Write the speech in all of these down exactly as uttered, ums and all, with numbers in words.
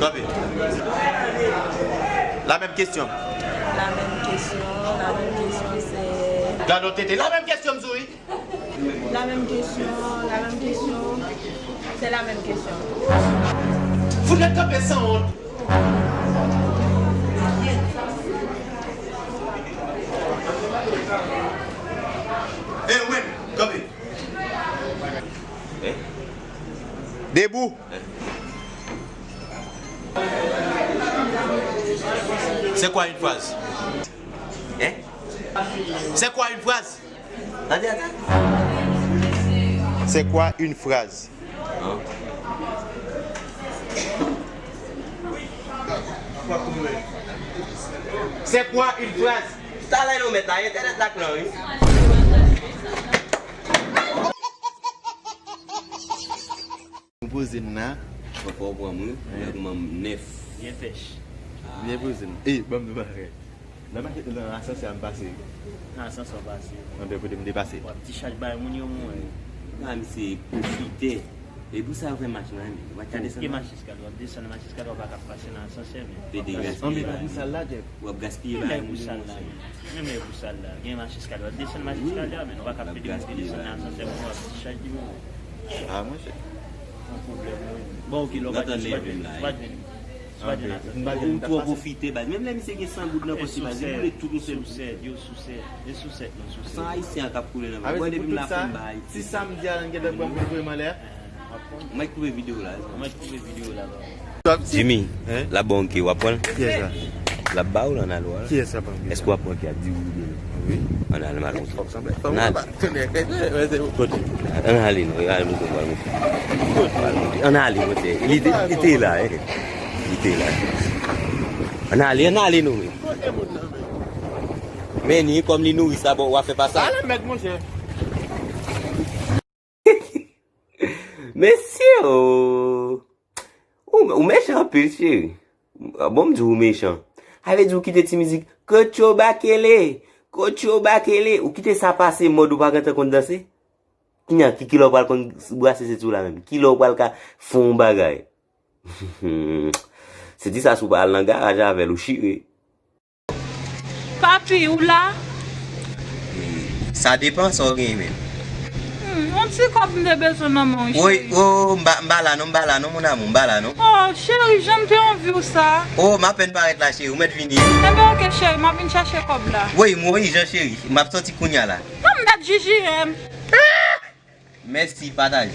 Kanpe. La menm kesyon. La menm kesyon, la menm kesyon, se... Gade yon tete. La menm kesyon, m di w, wi. La menm kesyon, la menm kesyon. Se la menm kesyon. Fout nèg kanpe sanwont. E ou menm, kanpe. Debout. C'est quoi une phrase? Hein? C'est quoi une phrase? Tande, tande. C'est quoi une phrase? Hein? C'est quoi une phrase? Talè nou mèt la, entènèt la k lan, wi. M poze m nan. Fò, fò w pran m, wi. Lè kouman m nèf. Byen fèch. Byen poze m. E, ban m di w bagay. Nan makèt nan asansè a m pase. Nan asansè w pase. Anben kote m te pase. W ap ti chaj bay moun yo, mwen. Nan misye pwofitè. E pou sa yo fè mach nan men. W ap ka desann. Ki mach eskal? W ap desann mach eskal, w pa ka pase nan asansè, men. Pede gaspiye. Anben pa pou sal la, Jeff. W ap gaspiye bay moun yo, mwen. Menm e pou sa l la. Gen mach eskalye. W ap desann mach eskalye a, men nou pa ka pede monte desann nan asansè pou w ap chaj di moun. Ah, monchè. Yon pwoblèm, wi. Bon, oke, lè w pa gen, ou pa t vin. Ou pa t vin. Ou pa t vin asansè. Ou twò pwofite, baz. Menm lè misye gen san goud nan pòch li, baz, li boule tout yon sèl kou. Sousèd, yo sousèd. Yo sousèd, non, sousèd. San ayisyen an k ap koule nan vant. Avèk pou tout sa, ti sa m di a, n gentan pran pou l voye m anlè a. Mwen k koupe videyo la. Mwen k koupe videyo la. Jimmy, l ap ba w yon ke, w ap pran l? Kiyès sa? L ap ba w l ann al wè. Kiyès sa pran ke? Èske w ap pran ke ak di w oubyen non? Wi. Ann al, m al montre. Fòk sanble. Ann al. Kote? Ann ale non, ann ale montre, ann ale montre. Ann ale montre. Li te, li te la, eh. Li te la. Ann ale, ann ale non, men. Men ni kòm li nouri sa, bon, w ap fè pa sa. Ale mèt, monchè. Mesye o! Ou, ou mechan anpil, cheri. Bon, m di w ou mechan. Sa vle di ou kite ti mizik Kotcho Bakele, Kotcho Bakele. Ou kite sa pase mòd, ou pa gentan konn danse? Kounya, ki, kilè w pral konn brase senti w la menm? Kilè w pral ka fè yon bagay? Se di sa si w pa al nan garaj avè l, ou chire. Papi, ou la? Sa depann sa w genyen menm. Hmm, yon ti kòb m te bezwen nan men w, cheri. Woy, o, m pa, m pa la non, m pa la non, mon amour, m pa la non. Oh, cheri, jan m te anvi w sa. O, m apèn parèt la, cheri, ou mèt vini. Enben, oke, cheri, m ap vin chache kòb la. Woy, m woy, jan cheri, m ap sòti kounya la. Non, m mèt J J M. Mèsi, pataje.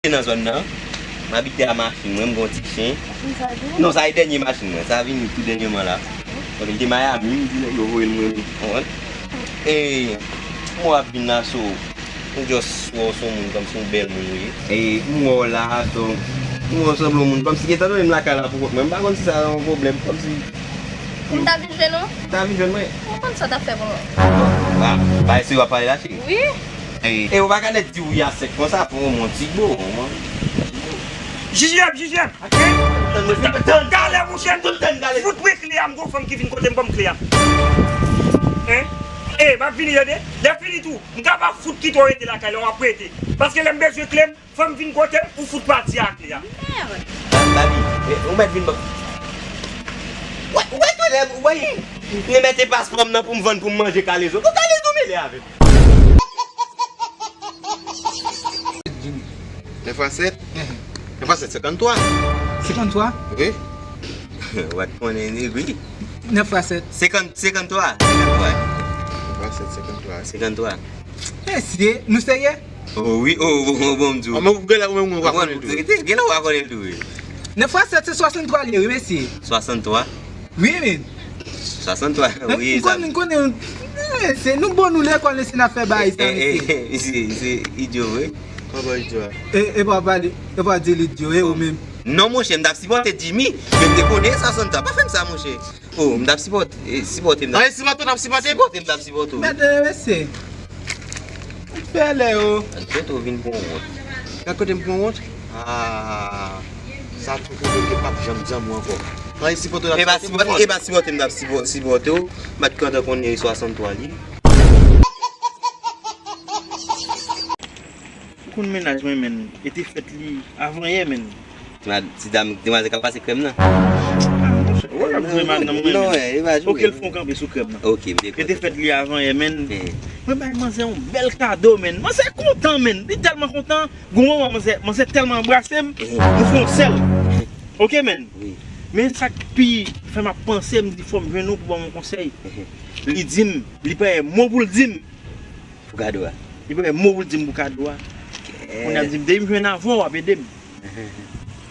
Nan zòn nan, m abite a machin mwen, m gon ti chen. Machin sa tou? Non, sa e dènye machin mwen, sa vini tou dènyèman la. Donk, li te Miami, m di nèg yo voye l mwen, ou konprann? E, m wè w ap vin la, so, m just wè w se yon moun, kòmsi yon bèl moun ou ye. E, m wè w la, so, m wè w sanble yon moun, kòmsi gentan menm lakay la pou kont mwen, m pa konn si sa yon pwoblèm, kòmsi. Pou m ta vin jwenn ou? Ta vin jwenn mwen? Ou konn sa w t ap fè pou mwen? Ah, pa ese w ap pale la, cheri? Wi. E, e ou pa ka nèt di wi a sèk konsa pou yon ti bo, man. J J M, J J M. Talè, monchè, fout mwen kle a, m gon fanm ki vin kote m, ban m kle a. Hein? E, m ap vini, tande. Lè fini tou, m ka pa fout kite w rete lakay la, w ap rete. Paske lè m bezwen kle m, fò m vin kote m, ou fout pati ak li a. Mèd! Ba-, Babi, e, ou mèt vin ban. Wè, wè, tonnè, wè, li mete paspò m nan pou m vann pou m manje kalezo. Bon, kalezo mele avè m. Nèf fwa sèt? Nèf fwa sèt, senkanntwa. Senkanntwa? Wi. Ou pa t konnen, wi. Nèf fwa sèt. Senkant, senkanntwa. Senkanntwa. Nèf fwa sèt, senkanntwa. Senkanntwa. Mesye, nou serye? O wi, o, o, o, bon, m di w. Mwen, gen lè ou menm ou pa konnen tou. Gen lè ou pa konnen tou, wi. Nèf fwa sèt se swasanntwa li ye, wi, mesye. Swasanntwa? Wi, men. Swasanntwa, wi, sa. M konnen, m konnen, eh, se nou bon, nou lekòl, mesye, n ap fè bagay sa, mesye. Eh, eh, eh, misye, misye idyo, wi. Kòman idyo a? E, e pa pale, e pa di l idyo, e ou menm. Non, monchè, m t ap sipòte Jimmy, men m te konnen swasanntwa. Pa fè m sa, monchè. O, m t ap sipòte, e, sipòte m t ap. Anyen sipòte w t ap sipòte? Sipòte m t ap sipòte w. Mèt, e, mesye. Ou fè lè yo. An fèt, ou vin pran wont. Nan kote m pran wont? Ah, sa tou pwouve ke m p ap janm zanmi w ankò. Anyen sipòte w t ap sipòte m. E pa sipòte, e pa sipòte m t ap sipò-, sipòte w. M pa t kontan konnen swasanntwa li. Moun mennaj mwen, menn, e te fèt li avan yè, menn. Ti ma- ti dam, demwazèl k ap pase krèm nan. Ah, monchè, ou ap jwe madanm mwen, menn. Non, e pa jwe. Oke, l fè yon kanpe sou krèm nan. Oke, m te kontan. E te fèt li avan yè, menn. Mwen bay manzè yon bèl kado, menn. Manzè kontan, menn. Li tèlman kontan. Gon moman, manzè, manzè tèlman anbrase m, nou fè yon sèl. Oke, menn. Wi. Men sa k pi fè m ap panse, m di fò m jwenn ou pou ban m yon konsèy. Li di m, li pa gen mo pou l di m. Pou kado a. Li pa gen mo pou l di m pou kado a. Kounye a l di m, depi m jwenn avè w, w ap ede m.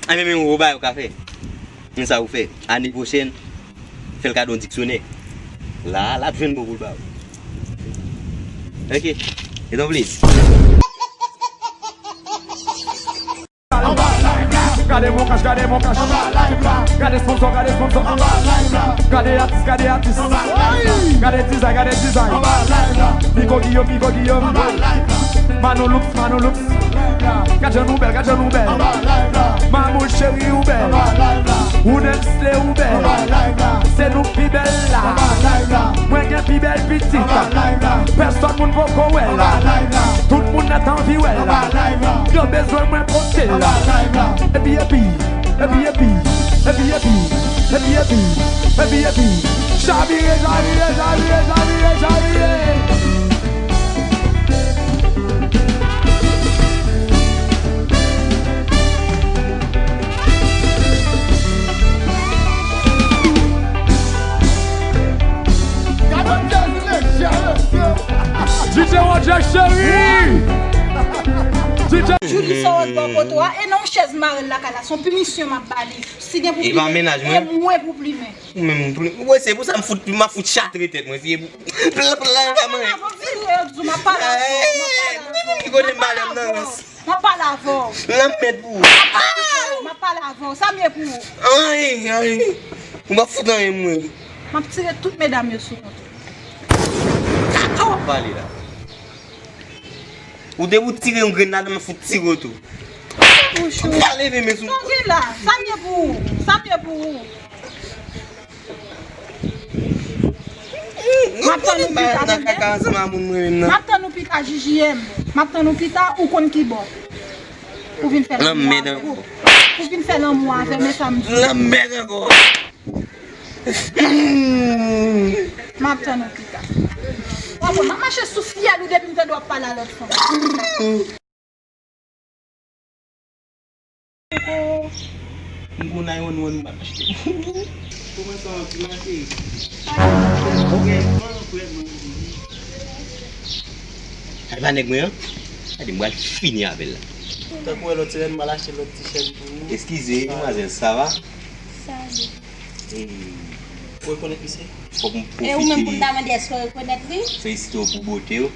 Anben, men ou ba yo ka fè. Men sa ou fè. Ane pwochèn, fè l kado yon diksyonè. La, l ap jwenn mo pou l ba ou. Oke. E ton pliz. Gade mon cash, gade mon cash. Gade sponsor, gade sponsor. Gade atis, gade atis. Gade dizay, gade dizay. Migo Guillaume, Migo Guillaume. Manou Looks, Manou Looks. Gad jan nou bèl, gad jan nou bèl. Mamoul cheri ou bèl. Ou Densley ou bèl. Se nou pi bèl la. Mwen gen pi bèl pitit. Pèsòn moun poko wè l. Tout moun nèt anvi wè l. Yo bezwen mwen pote l. Epi, epi, epi, epi, epi, epi, epi, epi, epi, epi, epi. Chavire, chavire, chavire, chavire, chavire. D J Roger cheri! D J Julie sot bò poto a, e nan yon chèz mare l lakay la, se yon pinisyon m ap ba li. Si gen pou plimen, e mwen pou plimen. Ou menm, pou, wè, se pou sa m fout, m ap fout chatre tèt mwen. Si e pou, plan, plan, pa manyen. M ap pale avè w, vire, yo di w, m ap pale avè w, m ap pale avè w. Ki kote m pale m nan rans? M ap pale avè w. Lanmèd pou ou. M ap pale avè w. Sa m ye pou ou? Anyen, anyen. Ou p ap fout anyen mwen. M ap tire tout medam yo sou kont ou. Kaka w ap pale la. Ou depi w tire yon grenn ladan m ap fout tire w tou. Bouch ou. Pa leve men sou. Sa w gen la? Sa m ye pou ou? Sa m ye pou ou? M ap tann ou pita, tande? M ap tann ou pita, J J M. M ap tann ou pita, ou konn ki bò. Pou vin fè lanmou avè m. Pou vin fè lanmou avè m, e sa m di. Lanmèd ankò. M ap tann ou pita. W ap wè, m ap mache sou fyèl ou depi m tande w ap pale a lòt fanm. M gon nine one one m ap achte. Kòman sa w ap mache? Vrèman, vrèman. Ay pa nèg mwen an. Gade m pral fini avè l la. Tankou wè lòt semèn m pral achte lòt ti chèn pou ou. Eskize, demwazèl, sa va? Sa va. Ou rekonèt misye? Fòk m pwofite. E ou menm pou m ta mande èske w rekonèt li? Felisite w pou bote w.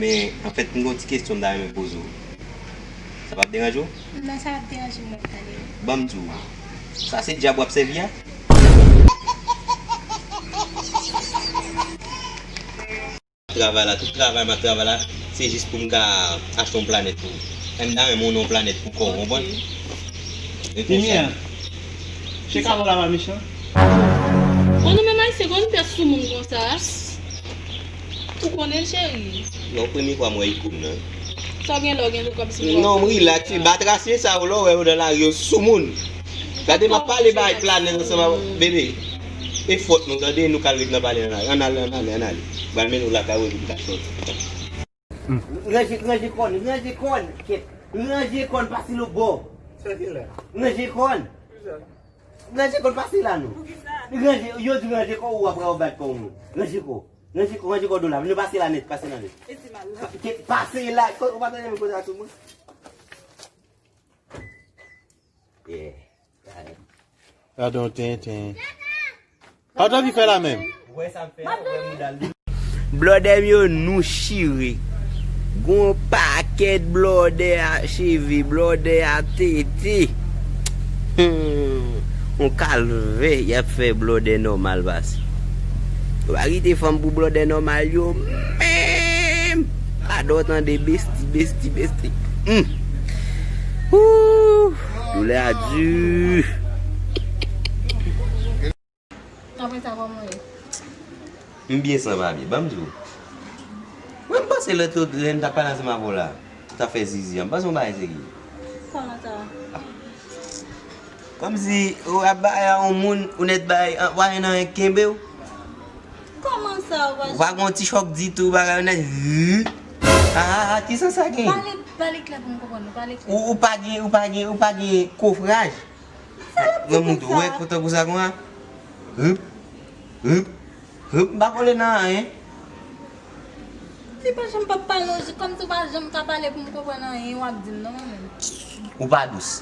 Men, anfèt, m gen yon ti kesyon m ta renmen poze w. Sa p ap deranje w? Non, sa p ap deranje m, mwen tande w. Ban m di w. Sa se dyab w ap sèvi a? Travay la, tout travay m ap travay la, se jis pou m ka achte yon planèt pou ou. M ta renmen w nan yon planèt pou kò w, konprann? Limyè. Cheka bò la pa mechan. Bon, nou menm Ayisyen, konn pè sou moun konsa. Ou konnen l, cheri. Non, premye fwa m wè ikon nan. Sa w gen lè w gen tou kòb sou kò? Non, m rilaks, wi. Batrasye sa yo, lè w wè yo nan lari, yo sou moun. Gade, m ap pale bay planèt ansanm avè w, bebe. E fòt nou, tande, nou ka al ret nan pale nan lari. Ann ale, ann ale, ann ale. M pral mennen w lakay ou epi m ka sòti. Ranje, ranje kòn, ranje kòn. Kèt. Ranje kòn, pase lòt bò. Sa ki la? Ranje kòn. Ranje kòn, pase la non. Ranje, yo di ranje kòn, ou ap rabat kòn ou. Ranje kòn. Ranje kòn, ranje kòn do la. Nou pase la nèt, pase la nèt. Pase la, ou pa tande mwen koze a sou mwen. Yeah. Gadon tenten. Gadon ki fè la menm. Blòdè m yo nou chire. Gon pakèt blòdè a cheve, blòdè a tete. Hmm. On kalvè y ap fè blòdè nòmal pase. Yo pa kite fanm pou blòdè nòmal yo menm. Gadon tande besti, besti, besti. Hmm. Ooh, doulè a di. Apre sa, kòman w ye? M byen san papye, ban m di w. Mwen m panse lè tout lè m t ap pale ansanm avè w la. Sa fè zizi an. M panse yon bagay serye. Kòman sa? Kòmsi ou ap bay a yon moun, ou nèt bay, an, pa gen anyen k kenbe w. Kòman sa ou pa Ou pa gen yon ti chòk ditou, bagay ou nèt. Ah, ah, ah, ki sans sa gen? Pale, pale klè pou m konprann ou, pale klè. Ou, ou pa gen, ou pa gen, ou pa gen kofraj. Sa l ap di Mwen konn moutou, wè, sa. Kontan kou sa konsa. Hup, hup, hup, m pa kole nan anyen. Li pa janm p ap pale, ou, kòmsi ou pa janm ka pale pou m konprann anyen, w ap di m non, mwen menm. Ou pa dous.